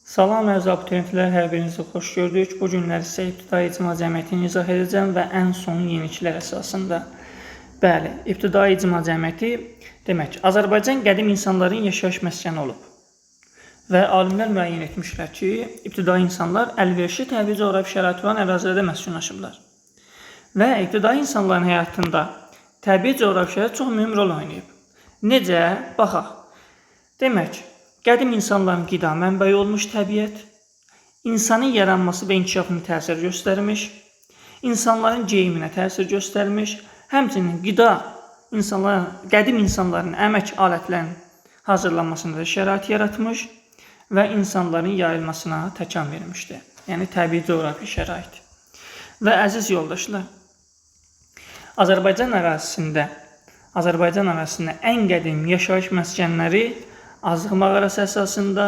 Salam əziz abituriyentlər, hər birinizi xoş gördük. Bu günlər sizə ibtidai icma cəmiyyətini izah edəcəm və ən son yeniliklər əsasında. Bəli, ibtidai icma cəmiyyəti demək, Azərbaycan qədim insanların yaşayış məskəni olub. Və alimlər müəyyən etmişlər ki, ibtidai insanlar əlverişli təbii coğrafi şəraiti olan ərazilərdə məskunlaşıblar. Və ibtidai insanların həyatında təbii coğrafi şərait çox mühüm rol oynayıb. Necə? Baxaq. Demək, qədim insanların qida mənbəyi olmuş təbiət, insanın yaranması və inkişafına təsir göstərmiş, insanların geyiminə təsir göstərmiş, həmçinin qida insanların, qədim insanların əmək alətlərinin hazırlanmasında da şərait yaratmış və insanların yayılmasına təkan vermişdi. Yəni təbii coğrafi şərait. Və əziz yoldaşlar, Azərbaycan ərazisində ən qədim yaşayış məskənləri Azıq mağarası əsasında,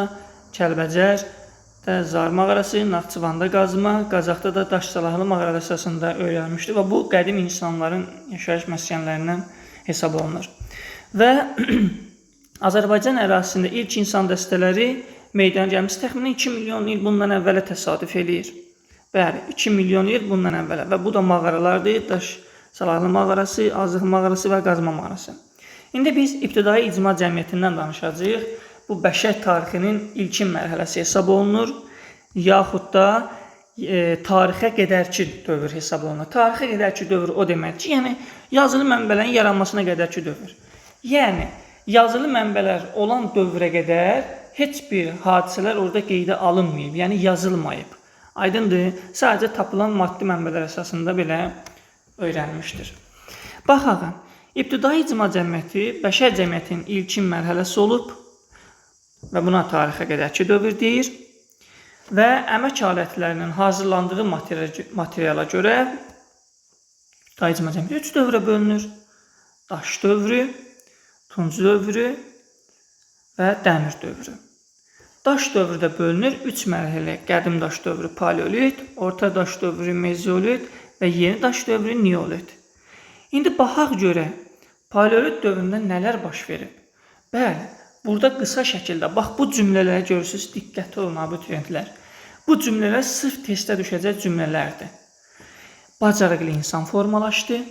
Kəlbəcərdə Zar mağarası, Naxçıvanda Qazma, Qazaxda da Daşsalahlı mağarası əsasında öyrənilmişdir və bu qədim insanların yaşayış məskənlərindən hesab olunur. Və Azərbaycan ərazisində ilk insan dəstələri meydana gəlmiş təxminən 2 milyon il bundan əvvələ təsadüf eləyir. Bəli, 2 milyon il bundan əvvələ və bu da mağaralardır. Daşsalahlı mağarası, Azıq mağarası və Qazma mağarası. İndi biz ibtidai icma cəmiyyətindən danışacağıq. Bu bəşər tarixinin ilkin mərhələsi hesab olunur, yaxud da tarixə qədərki dövr hesab olunur. Tarixə qədərki dövr o deməkdir ki, yəni yazılı mənbələrin yaranmasına qədərki dövr. Yəni yazılı mənbələr olan dövrə qədər heç bir hadisələr orada qeydə alınmayıb, yəni yazılmayıb. Aydındır, sadəcə tapılan maddi mənbələr əsasında belə öyrənilmişdir. Baxaq. İbtidai icma cəmiyyəti bəşər cəmiyyətinin ilkin mərhələsi olub və buna tarixə qədərki dövr deyir və əmək alətlərinin hazırlandığı materiala görə ibtidai icma cəmiyyəti 3 dövrə bölünür. Daş dövrü, tunc dövrü və dəmir dövrü. Daş dövrü də bölünür 3 mərhələ: qədim daş dövrü paleolit, orta daş dövrü mezolit və yeni daş dövrü neolit. İndi baxaq görək, paleolit dövründə nələr baş verib? Bəli, burada qısa şəkildə, bax bu cümlələri görürsünüz, diqqətli olun abituriyentlər. Bu cümlələr sırf testə düşəcək cümlələrdir. Bacarıqlı insan formalaşdı.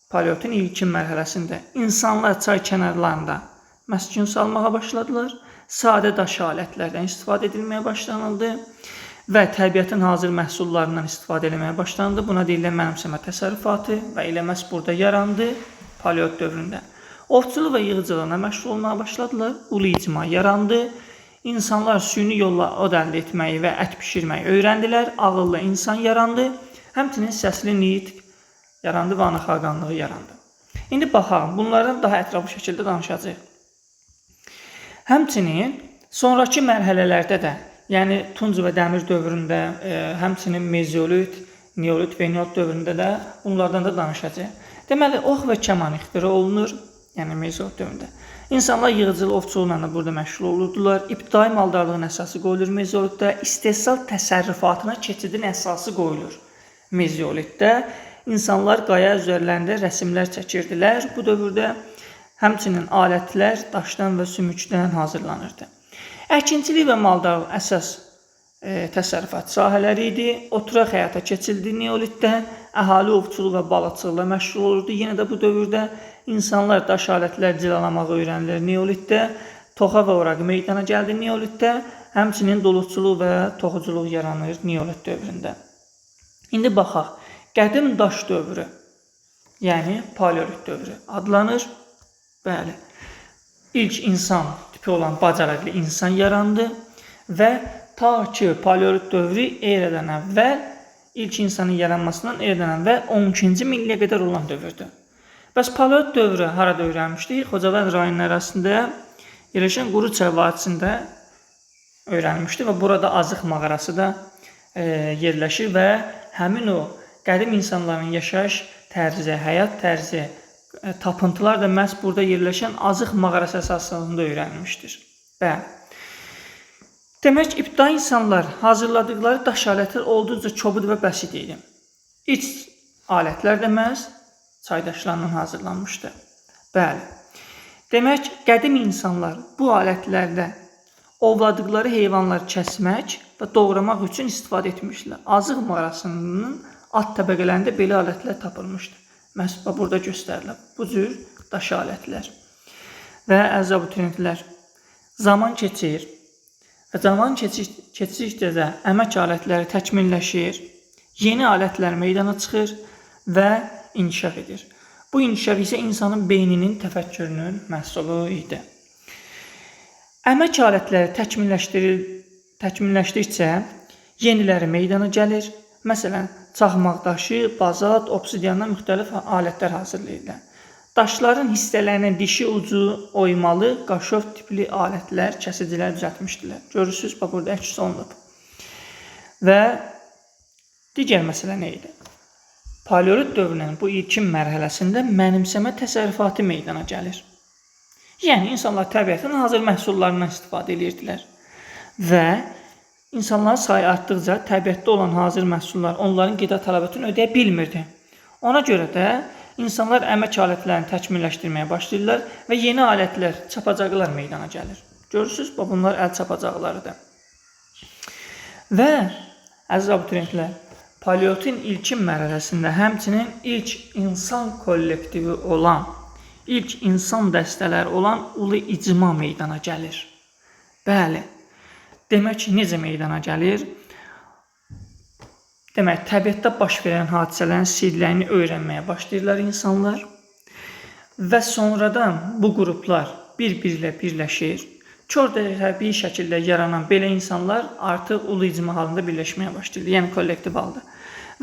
Paleolitin ilkin mərhələsində insanlar çay kənarlarında məskun salmağa başladılar. Sadə daş alətlərdən istifadə edilməyə başlanıldı və təbiətin hazır məhsullarından istifadə eləməyə başlandı. Buna deyilən mənimsəmə təsərrüfatı və elə məhz burada yarandı paleolit dövründə. Ovçuluq və yığıcılığına məşğul olmağa başladılar. Ulu icma yarandı. İnsanlar süni yolla od əldə etməyi və ət bişirməyi öyrəndilər. Ağıllı insan yarandı. Həmçinin səsli nitq yarandı və ana xaqanlığı yarandı. İndi baxalım, bunlardan daha ətraflı şəkildə danışacağıq. Həmçinin sonrakı mərhələlərdə də, yəni Tunc və Dəmir dövründə, həmçinin Mezolit, Neolit və Neolit dövründə də bunlardan da danışacağıq. Deməli, ox və kaman ixtira olunur, yəni Mezolit dövründə. İnsanlar yığıcılıq, ovçuluqla da burada məşğul olurdular. İbtidai maldarlığın əsası qoyulur Mezolitdə, istehsal təsərrüfatına keçidin əsası qoyulur Mezolitdə. İnsanlar qaya üzərlərində rəsimlər çəkirdilər bu dövrdə. Həmçinin alətlər daşdan və sümükdən hazırlanırdı. Əkinçilik və maldarlıq əsas təsərrüfat sahələri idi. Oturaq həyata keçildi Neolitdə. Əhali ovçuluq və balıqçılıqla məşğul olurdu. Yenə də bu dövrdə insanlar daş alətlər cilalamağı öyrənilər Neolitdə. Toxa və oraq meydana gəldi Neolitdə. Həmçinin doluqçuluq və toxuculuq yaranır Neolit dövründə. İndi baxaq. Qədim daş dövrü, yəni paleolit dövrü adlanır. Bəli, ilk insan tipi olan bacarıqlı insan yarandı və ta ki paleolit dövrü eradan əvvəl, ilk insanın yaranmasından eradan əvvəl 12-ci minilliyə qədər olan dövrdür. Bəs paleolit dövrü harada öyrənmişdik? Xocavənd rayonunun ərazisində yerləşən Quruçay vadisində öyrənmişdi və burada Azıq mağarası da yerləşir və həmin o qədim insanların yaşayış tərzi, həyat tərzi, tapıntılar da məhz burada yerləşən Azıq mağarası əsasında öyrənilmişdir. Bəli. Demək, ibtidai insanlar hazırladıqları daş alətlər olduqca kobud və bəsit idi. İlk alətlər də məhz çaydaşlarından hazırlanmışdı. Bəli. Demək, qədim insanlar bu alətlərdə Ovladıqları heyvanları kəsmək və doğramaq üçün istifadə etmişdilər. Azıq mağarasının alt təbəqələrində belə alətlər tapılmışdı. Məhz burada göstərilib bu cür daş alətlər. Və əziz abituriyentlər, zaman keçir və zaman keçdikcə də əmək alətləri təkmilləşir, yeni alətlər meydana çıxır və inkişaf edir. Bu inkişaf isə insanın beyninin təfəkkürünün məhsulu idi. Əmək alətləri təkmilləşdikcə yeniləri meydana gəlir. Məsələn, çaxmaq daşı, bazalt, obsidiandan müxtəlif alətlər hazırlayırlar. Daşların hissələrinə dişi ucu oymalı, qaşov tipli alətlər, kəsicilər düzəltmişdilər. Görürsünüz, bax burada əks olunub. Və digər məsələ nə idi? Paleolit dövrünün bu ilkin mərhələsində mənimsəmə təsərrüfatı meydana gəlir. Yəni, insanlar təbiətin hazır məhsullarından istifadə edirdilər və insanların sayı artdıqca təbiətdə olan hazır məhsullar onların qida tələbatını ödəyə bilmirdi. Ona görə də insanlar əmək alətlərini təkmilləşdirməyə başlayırlar və yeni alətlər, çapacaqlar meydana gəlir. Görürsünüz, bunlar əl çapacaqlarıdır. Və əziz abituriyentlər, paleolitin ilkin mərhələsində həmçinin ilk insan kollektivi olan, ilk insan dəstələri olan ulu icma meydana gəlir. Bəli. Demək, necə meydana gəlir? Demək, təbiətdə baş verən hadisələrin sirlərini öyrənməyə başlayırlar insanlar və sonradan bu qruplar bir-biri ilə birləşir. Kör təbii şəkildə yaranan belə insanlar artıq ulu icma halında birləşməyə başlayırlar, yəni kollektiv halda.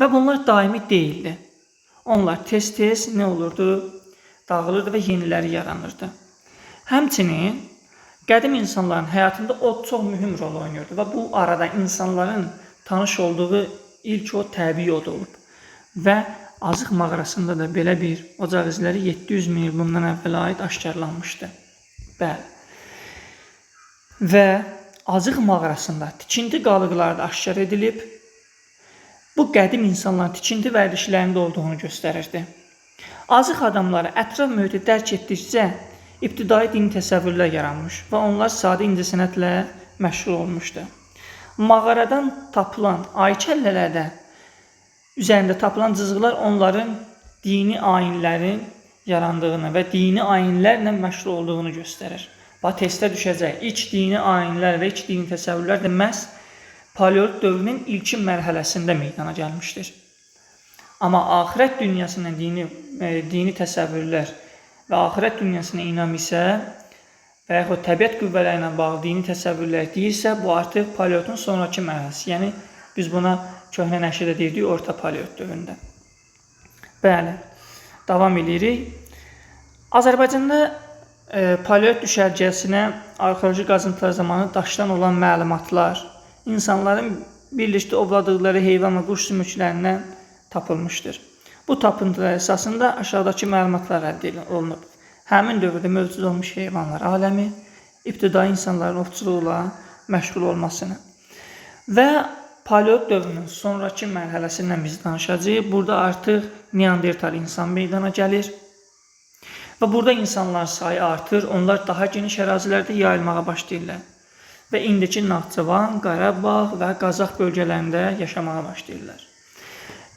Və bunlar daimi deyildi. Onlar tez-tez nə olurdu? Dağılırdı və yeniləri yaranırdı. Həmçinin qədim insanların həyatında od çox mühüm rol oynayırdı və bu arada insanların tanış olduğu ilk od təbii od olub. Və Azıq mağarasında da belə bir ocaq izləri 700 min il bundan əvvələ aid aşkarlanmışdı. Bəli. Və Azıq mağarasında tikinti qalıqları da aşkar edilib. Bu qədim insanların tikinti vərdişlərində olduğunu göstərirdi. Azıq adamları ətraf mühiti dərk etdikcə ibtidai dini təsəvvürlər yaranmış və onlar sadə incəsənətlə məşğul olmuşdu. Mağaradan tapılan aykəllələrdə üzərində tapılan cızıqlar onların dini ayinlərin yarandığını və dini ayinlərlə məşğul olduğunu göstərir. Bax, testə düşəcək. İlk dini ayinlər və ilk dini təsəvvürlər də məhz paleolit dövrünün ilkin mərhələsində meydana gəlmişdir. Amma axirət dünyasına dini təsəvvürlər və axirət dünyasına inam isə və yaxud təbiət qüvvələri ilə bağlı dini təsəvvürlər deyilsə, bu artıq paleolitin sonrakı mərhələsi. Yəni, biz buna köhnə nəşrdə deyirdik, orta paleolit dövründə. Bəli, davam edirik. Azərbaycanda paleolit düşərgəsinə arxeoloji qazıntılar zamanı daşdan olan məlumatlar, insanların birlikdə ovladıqları heyvan və quş sümüklərindən tapılmışdır. Bu tapıntılar əsasında aşağıdakı məlumatlar əldə olunub. Həmin dövrdə mövcud olmuş heyvanlar aləmi, ibtidai insanların ovçuluqla məşğul olmasını və paleolit dövrünün sonrakı mərhələsindən biz danışacağıq. Burada artıq Neandertal insan meydana gəlir və burada insanların sayı artır, onlar daha geniş ərazilərdə yayılmağa başlayırlar və indiki Naxçıvan, Qarabağ və Qazax bölgələrində yaşamağa başlayırlar.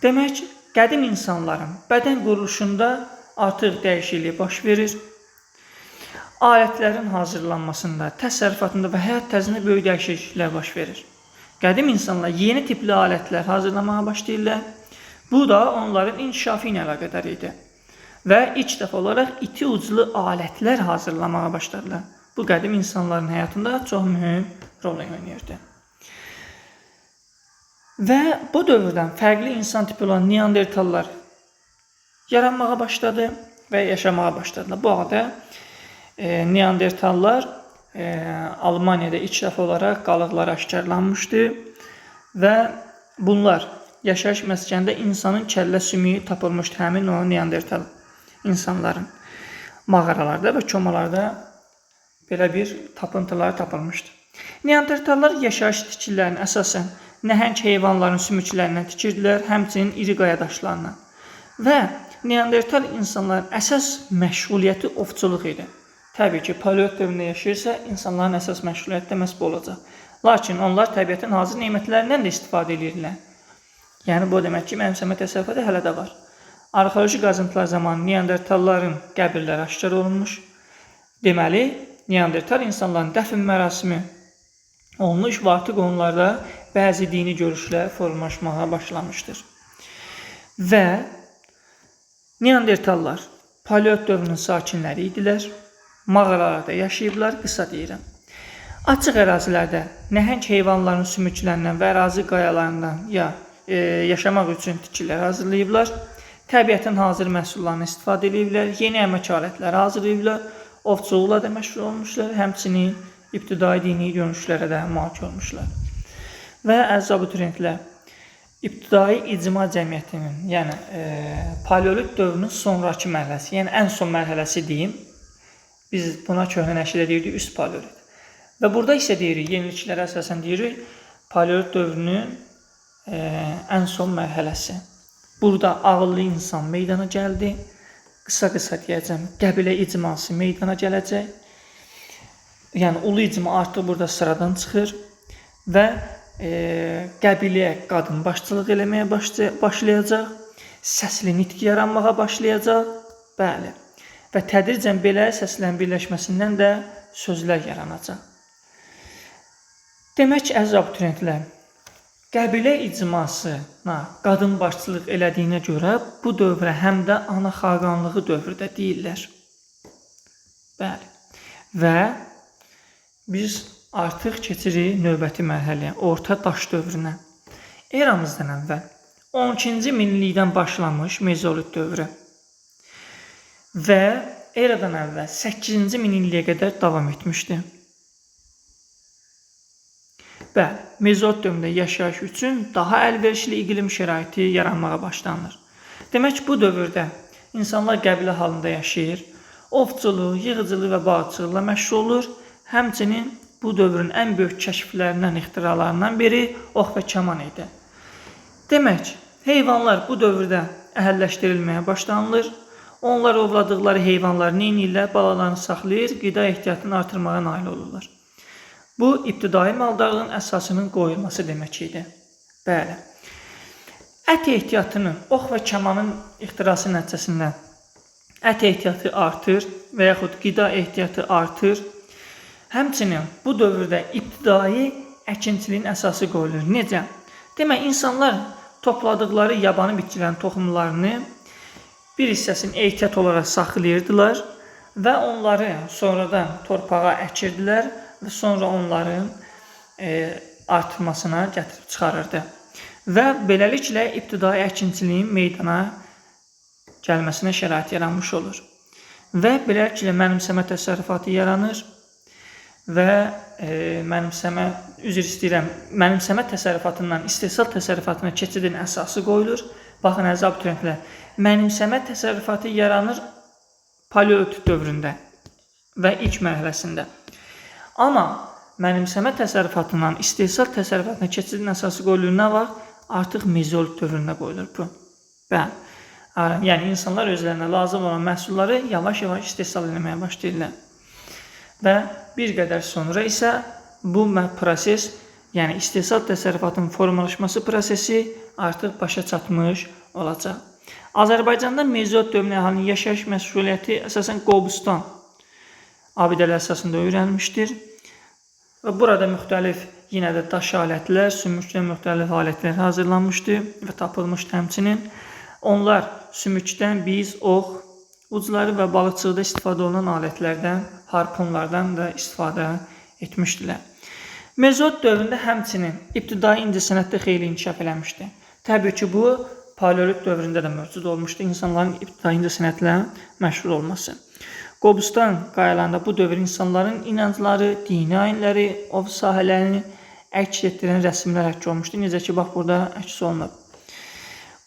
Demək, qədim insanların bədən quruluşunda artıq dəyişiklik baş verir. Alətlərin hazırlanmasında, təsərrüfatında və həyat tərzində böyük dəyişikliklər baş verir. Qədim insanlar yeni tipli alətlər hazırlamağa başlayırlar. Bu da onların inkişafı ilə əlaqədar idi. Və ilk dəfə olaraq iti uclu alətlər hazırlamağa başladılar. Bu qədim insanların həyatında çox mühüm rol oynayırdı. Və bu dövrdən fərqli insan tipi olan Neandertallar yaranmağa başladı və yaşamağa başladılar. Bu arada Neandertallar Almaniyada ilk dəfə olaraq qalıqları aşkarlanmışdı və bunlar yaşayış məskənində insanın kəllə sümüyü tapılmışdı həmin o Neandertal insanların mağaralarda və komalarda belə bir tapıntılar tapılmışdı. Neandertallar yaşayış tikilərini əsasən nəhəng heyvanların sümüklərindən tikirdilər, həmçinin iri qaya daşlarından. Və Neandertal insanların əsas məşğuliyyəti ovçuluq idi. Təbii ki, paleolit dövründə yaşayırsa, insanların əsas məşğuliyyəti də məhz bu olacaq. Lakin onlar təbiətin hazır nemətlərindən də istifadə edirlər. Yəni, bu demək ki, mənimsəmə təsərrüfatı hələ də var. Arxeoloji qazıntılar zamanı neandertalların qəbirləri aşkar olunmuş. Deməli, neandertal insanların dəfn mərasimi olmuş və artıq onlarda bəzi dini görüşlər formalaşmağa başlamışdır. Və neandertallar paleolit dövrünün sakinləri idilər. Mağaralarda yaşayıblar, qısa deyirəm. Açıq ərazilərdə nəhəng heyvanların sümüklərindən və ərazi qayalarından ya yaşamaq üçün tikilər hazırlayıblar. Təbiətin hazır məhsullarını istifadə ediblər, yeni əmək alətləri hazırlayıblar, ovçuluqla da məşğul olmuşlar, həmçinin ibtidai dini görüşlərə də malik olmuşlar. Və əziz abituriyentlər, ibtidai icma cəmiyyətinin, yəni paleolit dövrünün sonrakı mərhələsi, yəni ən son mərhələsi deyim, biz buna köhnə nəşrdə deyirdik üst paleolit. Və burada isə deyirik, yeniliklərə əsasən deyirik, paleolit dövrünün ən son mərhələsi. Burada ağıllı insan meydana gəldi. Qısa-qısa deyəcəm, qəbilə icması meydana gələcək. Yəni, ulu icma artıq burada sıradan çıxır və qəbiləyə qadın başçılıq eləməyə başlayacaq, səsli nitq yaranmağa başlayacaq. Bəli. Və tədricən belə səslərin birləşməsindən də sözlər yaranacaq. Demək ki, əziz abituriyentlər, qəbilə icmasına qadın başçılıq elədiyinə görə bu dövrə həm də ana xaqanlığı dövrü də deyirlər. Bəli. Və biz artıq keçirik növbəti mərhələyə, orta daş dövrünə. Eramızdan əvvəl 12-ci minillikdən başlamış mezolit dövrü və eradan əvvəl 8-ci minilliyə qədər davam etmişdi. Bəli, mezolit dövründə yaşayış üçün daha əlverişli iqlim şəraiti yaranmağa başlanır. Demək ki, bu dövrdə insanlar qəbilə halında yaşayır, ovçuluq, yığıcılıq və bağçılıqla məşğul olur. Həmçinin bu dövrün ən böyük kəşflərindən, ixtiralarından biri ox və kaman idi. Demək, heyvanlar bu dövrdə əhəlləşdirilməyə başlanılır. Onlar ovladıqları heyvanları nə edirlər? Balalarını saxlayır, qida ehtiyatını artırmağa nail olurlar. Bu, ibtidai maldarlığın əsasının qoyulması demək idi. Bəli. Ət ehtiyatının, ox və kamanın ixtirası nəticəsində ət ehtiyatı artır və yaxud qida ehtiyatı artır. Həmçinin bu dövrdə ibtidai əkinçiliyin əsası qoyulur. Necə? Demək, insanlar topladıqları yabanı bitkilərin toxumlarını bir hissəsini ehtiyat olaraq saxlayırdılar və onları sonradan torpağa əkirdilər və sonra onların artırmasına gətirib çıxarırdı. Və beləliklə ibtidai əkinçiliyin meydana gəlməsinə şərait yaranmış olur. Və beləliklə mənimsəmə təsərrüfatı yaranır və mənimsəmə təsərrüfatından istehsal təsərrüfatına keçidin əsası qoyulur. Baxın, əziz abituriyentlər, mənimsəmə təsərrüfatı yaranır paleolit dövründə və ilk mərhələsində. Amma mənimsəmə təsərrüfatından istehsal təsərrüfatına keçidin əsası qoyulur nə vaxt? Artıq mezolit dövründə qoyulur bu. Bəli. Yəni, insanlar özlərinə lazım olan məhsulları yavaş-yavaş istehsal etməyə başlayırlar. Və bir qədər sonra isə bu proses, yəni istehsal təsərrüfatının formalaşması prosesi artıq başa çatmış olacaq. Azərbaycanda mezolit dövrünün əhalinin yaşayış məşğuliyyəti əsasən Qobustan abidələr əsasında öyrənilmişdir. Və burada müxtəlif yenə də daş alətlər, sümükdən müxtəlif alətlər hazırlanmışdı və tapılmışdı həmçinin. Onlar sümükdən biz, ox, ucları və balıqçılıqda istifadə olunan alətlərdən, harpunlardan da istifadə etmişdilər. Mezolit dövründə həmçinin ibtidai incəsənətdə xeyli inkişaf eləmişdi. Təbii ki, bu paleolit dövründə də mövcud olmuşdu, insanların ibtidai incəsənətlə məşğul olması. Qobustan qayalarında bu dövr insanların inancları, dini ayinləri, ov sahələrini əks etdirən rəsimlər həkk olmuşdu. Necə ki, bax, burada əks olunub.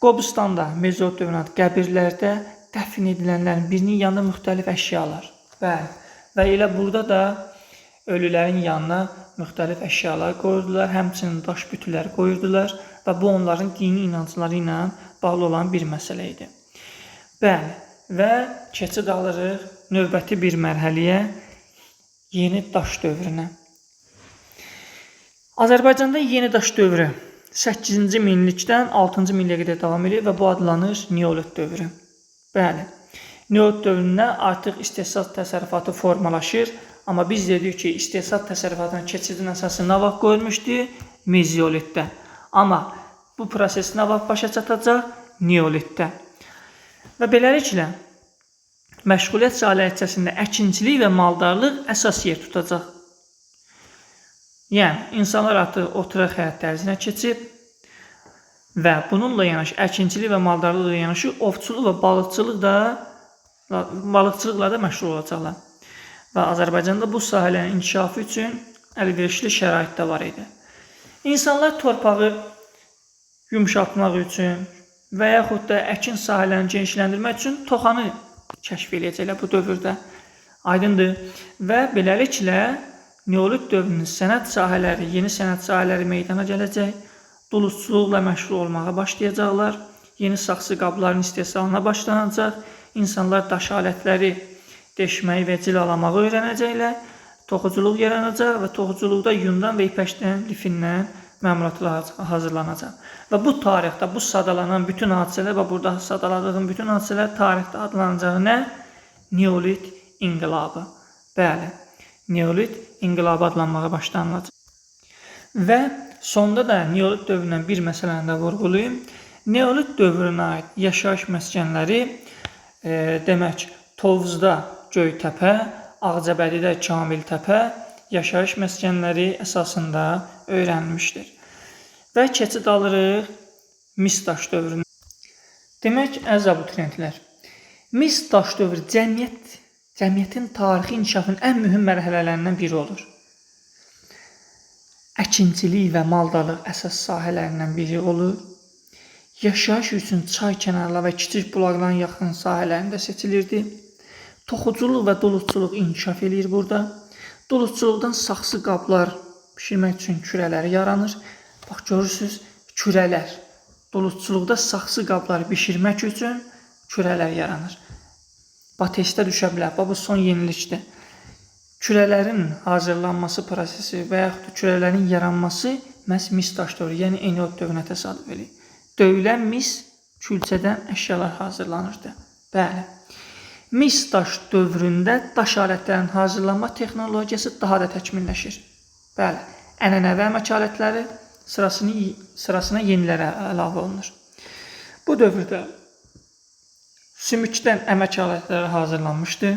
Qobustanda mezolit dövrünə qəbirlərdə dəfn edilənlərin birinin yanında müxtəlif əşyalar. Bəli. Və elə burada da ölülərin yanına müxtəlif əşyalar qoyurdular, həmçinin daş bütülər qoyurdular və bu onların dini inancları ilə bağlı olan bir məsələ idi. Bəli, və keçid alırıq növbəti bir mərhələyə, yeni daş dövrünə. Azərbaycanda yeni daş dövrü 8-ci minillikdən 6-cı minilliyə qədər davam edir və bu adlanır Neolit dövrü. Bəli, Neolit dövründə artıq istehsal təsərrüfatı formalaşır. Amma biz dedik ki, istehsal təsərrüfatının keçidinin əsası nə vaxt qoyulmuşdu? Mezolitdə. Amma bu proses nə vaxt başa çatacaq? Neolitdə. Və beləliklə, məşğuliyyət sahələri içərisində əkinçilik və maldarlıq əsas yer tutacaq. Yəni, insanlar artıq oturaq həyat tərzinə keçib və bununla yanaşı, əkinçilik və maldarlıqla yanaşı ovçuluq və balıqçılıqla da məşğul olacaqlar. Və Azərbaycanda bu sahələrin inkişafı üçün əlverişli şərait də var idi. İnsanlar torpağı yumşaltmaq üçün və yaxud da əkin sahələrini genişləndirmək üçün toxanı kəşf eləyəcəklər bu dövrdə. Aydındır. Və beləliklə Neolit dövrünün sənət sahələri, yeni sənət sahələri meydana gələcək. Dulusçuluqla məşğul olmağa başlayacaqlar. Yeni saxsı qabların istehsalına başlanacaq. İnsanlar daş alətləri deşməyi və cilalamağı öyrənəcəklər. Toxuculuq yaranacaq və toxuculuqda yundan və ipəkdən, lifindən məmulatlar hazırlanacaq. Və bu tarixdə bu sadalanan bütün hadisələr və burada sadaladığım bütün hadisələr tarixdə adlanacaq nə? Neolit inqilabı. Bəli, Neolit inqilabı adlanmağa başlanılacaq. Və sonda da Neolit dövründən bir məsələni də vurğulayım. Neolit dövrünə aid yaşayış məskənləri demək, Tovuzda Göytəpə, Ağcabədidə Kamiltəpə yaşayış məskənləri əsasında öyrənilmişdir. Və keçid alırıq mis daş dövrünə. Demək, əziz abituriyentlər, mis daş dövrü cəmiyyətin tarixi inkişafının ən mühüm mərhələlərindən biri olur. Əkinçilik və maldarlıq əsas sahələrindən biri olur. Yaşayış üçün çay kənarları və kiçik bulaqların yaxın sahələrində seçilirdi. Toxuculuq və dulusçuluq inkişaf eləyir burada. Dulusçuluqdan saxsı qablar bişirmək üçün kürələri yaranır. Bax, görürsünüz, kürələr. Dulusçuluqda saxsı qabları bişirmək üçün kürələr yaranır. Bax, testə düşə bilər. Bax, bu son yenilikdir. Kürələrin hazırlanması prosesi və yaxud da kürələrin yaranması məhz mis daş dövrü, yəni eneolit dövrünə təsadüf eləyir. Döyülən mis külçədən əşyalar hazırlanırdı. Bəli. Mis daş dövründə daş alətlərinin hazırlanma texnologiyası daha da təkmilləşir. Bəli, ənənəvi əmək alətləri sırasına yenilərə əlavə olunur. Bu dövrdə sümükdən əmək alətləri hazırlanmışdı.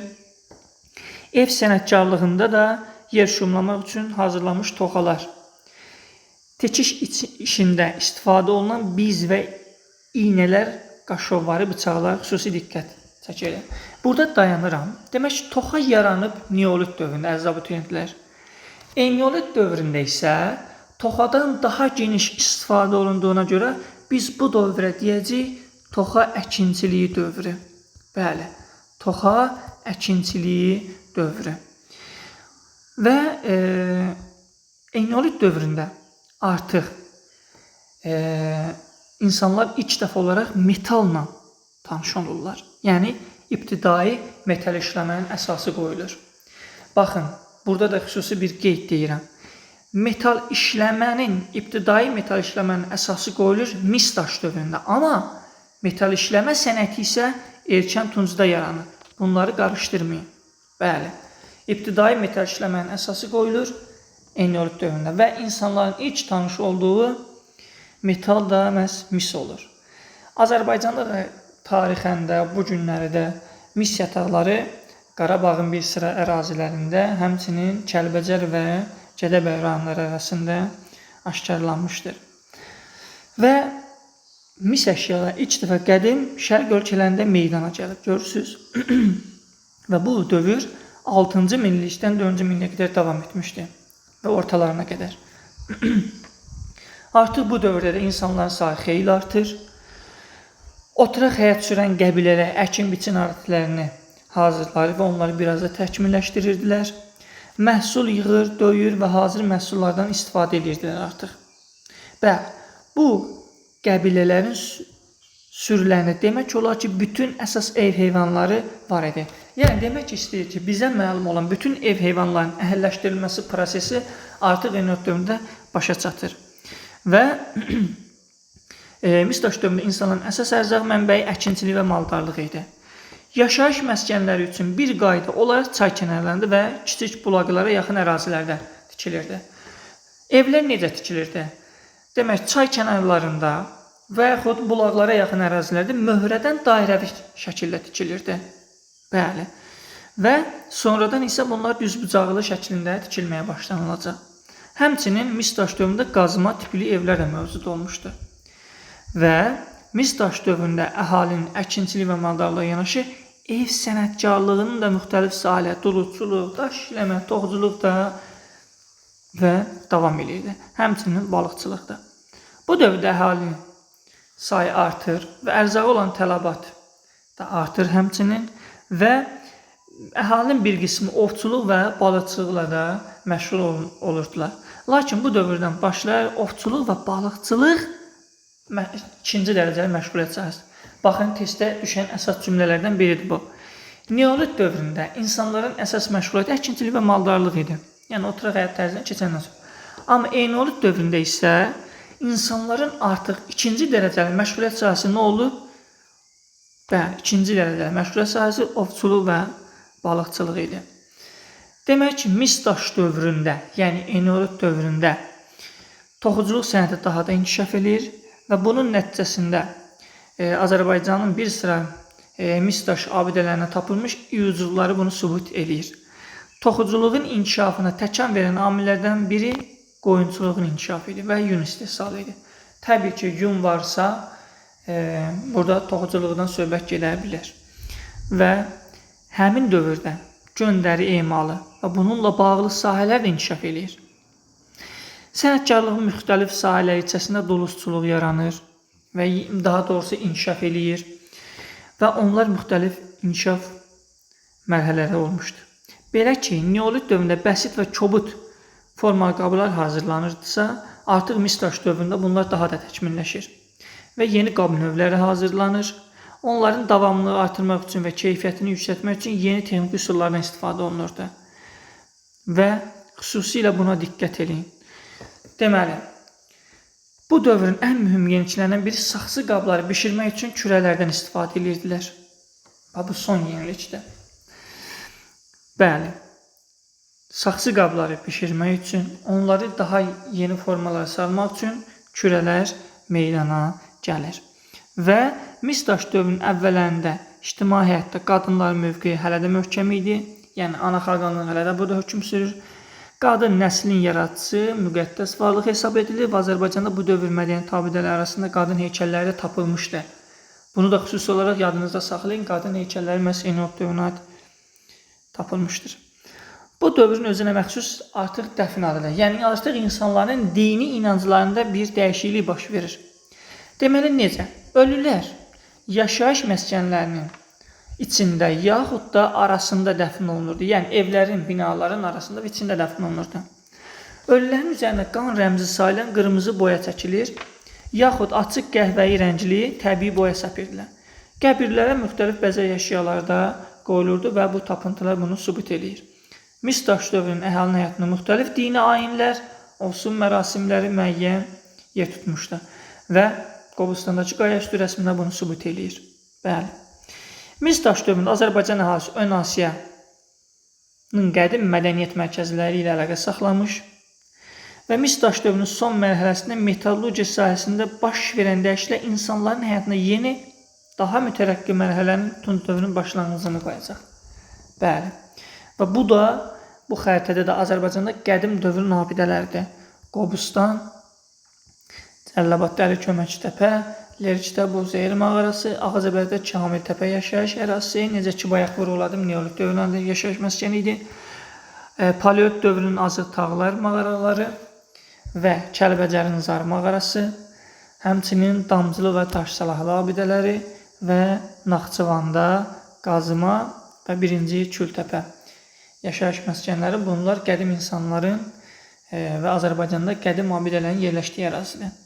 Ev sənətkarlığında da yer şumlamaq üçün hazırlanmış toxalar, tekiş işində istifadə olunan biz və iynələr, qaşovları, bıçaqlar xüsusi diqqət çəkilir. Burada dayanıram. Demək ki, toxa yaranıb Neolit dövründə, əziz abituriyentlər. Eneolit dövründə isə toxadan daha geniş istifadə olunduğuna görə biz bu dövrə deyəcəyik toxa əkinçiliyi dövrü. Bəli, toxa əkinçiliyi dövrü. Və Eneolit dövründə artıq insanlar ilk dəfə olaraq metalla tanış olurlar. Yəni, ibtidai metal işləmənin əsası qoyulur. Baxın, burada da xüsusi bir qeyd deyirəm. Metal işləmənin, ibtidai metal işləmənin əsası qoyulur mis daş dövründə. Amma metal işləmə sənəti isə erkən tuncda yaranır. Bunları qarışdırmayın. Bəli, ibtidai metal işləmənin əsası qoyulur eneolit dövründə və insanların ilk tanış olduğu metal da məhz mis olur. Azərbaycanda da tarixən də, bu günləri də mis yataqları Qarabağın bir sıra ərazilərində, həmçinin Kəlbəcər və Gədəbəy rayonları arasında aşkarlanmışdır. Və mis əşyaları ilk dəfə qədim şərq ölkələrində meydana gəlib, görürsünüz. Və bu dövr 6-cı minillikdən 4-cü minilliyə qədər davam etmişdi və ortalarına qədər. Artıq bu dövrdə də insanların sayı xeyli artır. Oturaq həyat sürən qəbilələr əkin-biçin alətlərini hazırlayır və onları biraz da təkmilləşdirirdilər. Məhsul yığır, döyür və hazır məhsullardan istifadə edirdilər artıq. Və bu qəbilələrin sürülərində demək olar ki, bütün əsas ev heyvanları var idi. Yəni demək istəyir ki, bizə məlum olan bütün ev heyvanlarının əhəlləşdirilməsi prosesi artıq eneolit dövründə başa çatır. Və mis daş dövründə insanların əsas ərzaq mənbəyi əkinçilik və maldarlıq idi. Yaşayış məskənləri üçün bir qayda olaraq çay kənarlarında və kiçik bulaqlara yaxın ərazilərdə tikilirdi. Evlər necə tikilirdi? Demək, çay kənarlarında və yaxud bulaqlara yaxın ərazilərdə möhrədən dairəvi şəkildə tikilirdi. Bəli. Və sonradan isə bunlar düzbucaqlı şəklində tikilməyə başlanılacaq. Həmçinin mis daş dövründə qazma tipli evlər də mövcud olmuşdu. Və mis daş dövründə əhalinin əkinçilik və maldarlığa yanaşı ev sənətkarlığının da müxtəlif sahələri, dulusçuluq, daş işləmə, toxuculuq da və davam eləyirdi. Həmçinin balıqçılıq da. Bu dövrdə əhalinin sayı artır və ərzağa olan tələbat da artır həmçinin və əhalinin bir qismi ovçuluq və balıqçılıqla da məşğul olurdular. Lakin bu dövrdən başlayaraq ovçuluq və balıqçılıq ikinci dərəcəli məşğuliyyət sahəsidir. Baxın, testdə düşən əsas cümlələrdən biridir bu. Neolit dövründə insanların əsas məşğuliyyəti əkinçilik və maldarlıq idi. Yəni oturaq həyat tərzinə keçəndən sonra. Amma eneolit dövründə isə insanların artıq ikinci dərəcəli məşğuliyyət sahəsi nə olub? Bəli, ikinci dərəcəli məşğuliyyət sahəsi ovçuluq və balıqçılıq idi. Demək ki, mis daş dövründə, yəni eneolit dövründə toxuculuq sənəti daha da inkişaf eləyir və bunun nəticəsində Azərbaycanın bir sıra mis daş abidələrinə tapılmış yucluqları bunu sübut eləyir. Toxuculuğun inkişafına təkan verən amillərdən biri qoyunçuluğun inkişafı idi və yun istehsalı idi. Təbii ki, yun varsa, burada toxuculuqdan söhbət gedə bilər. Və həmin dövrdə göndəri emalı və bununla bağlı sahələr də inkişaf eləyir. Sənətkarlığın müxtəlif sahələri içərisində dulusçuluq yaranır və daha doğrusu inkişaf eləyir və onlar müxtəlif inkişaf mərhələləri olmuşdur. Belə ki, neolit dövründə bəsit və kobud formalı qablar hazırlanırdısa, artıq mis daş dövründə bunlar daha da təkmilləşir və yeni qab növləri hazırlanır. Onların davamlılığı artırmaq üçün və keyfiyyətini yüksəltmək üçün yeni texniki üsullardan istifadə olunurdu. Və xüsusilə buna diqqət eləyin. Deməli, bu dövrün ən mühüm yeniliklərindən biri saxsı qabları bişirmək üçün kürələrdən istifadə edirdilər. Bu son yenilikdir. Bəli, saxsı qabları bişirmək üçün, onları daha yeni formalara salmaq üçün kürələr meydana gəlir. Və mis daş dövrünün əvvəllərində ictimai həyatda qadınların mövqeyi hələ də möhkəm idi. Yəni ana xaqanlığı hələ də burada hökm sürür. Qadın nəslin yaradıcısı, müqəddəs varlıq hesab edilir və Azərbaycanda bu dövr mədəniyyət abidələri arasında qadın heykəlləri də tapılmışdı. Bunu da xüsusi olaraq yadınızda saxlayın. Qadın heykəlləri məhz eneolit dövrünə aid tapılmışdır. Bu dövrün özünə məxsus artıq dəfn adələri, yəni artıq insanların dini inanclarında bir dəyişiklik baş verir. Deməli necə? Ölülər yaşayış məskənlərinin içində yaxud da arasında dəfn olunurdu. Yəni evlərin, binaların arasında və içində dəfn olunurdu. Ölülərin üzərinə qan rəmzi sayılan qırmızı boya çəkilir, yaxud açıq qəhvəyi rəngli təbii boya səpirdilər. Qəbirlərə müxtəlif bəzək əşyaları da qoyulurdu və bu tapıntılar bunu sübut eləyir. Mis daş dövrünün əhalinin həyatında müxtəlif dini ayinlər, olsun mərasimləri müəyyən yer tutmuşdu və Qobustandakı qaya üstü rəsmində bunu sübut eləyir. Bəli. Mis daş dövründə Azərbaycan əhalisi Ön Asiyanın qədim mədəniyyət mərkəzləri ilə əlaqə saxlamış və mis daş dövrünün son mərhələsində metallurgiya sahəsində baş verən dəyişikliklər insanların həyatına yeni, daha mütərəqqi mərhələnin Tunc dövrünün başlanğıcını qoyacaq. Bəli. Və bu da, bu xəritədə də Azərbaycanda qədim dövrün abidələridir. Qobustan, Cəlilabadda Əli Köməkçitəpə, Lerikdə Bozeyir mağarası, Ağcabədidə Kamiltəpə yaşayış ərazisi, necə ki bayaq vurğuladım, Neolit dövründə yaşayış məskəni idi. Paleolit dövrünün Azıq Tağlar mağaraları və Kəlbəcərin Zar mağarası, həmçinin Damcılı və Daşsalahlı abidələri və Naxçıvanda Qazıma və 1-ci Kültəpə yaşayış məskənləri, bunlar qədim insanların və Azərbaycanda qədim abidələrin yerləşdiyi ərazidir.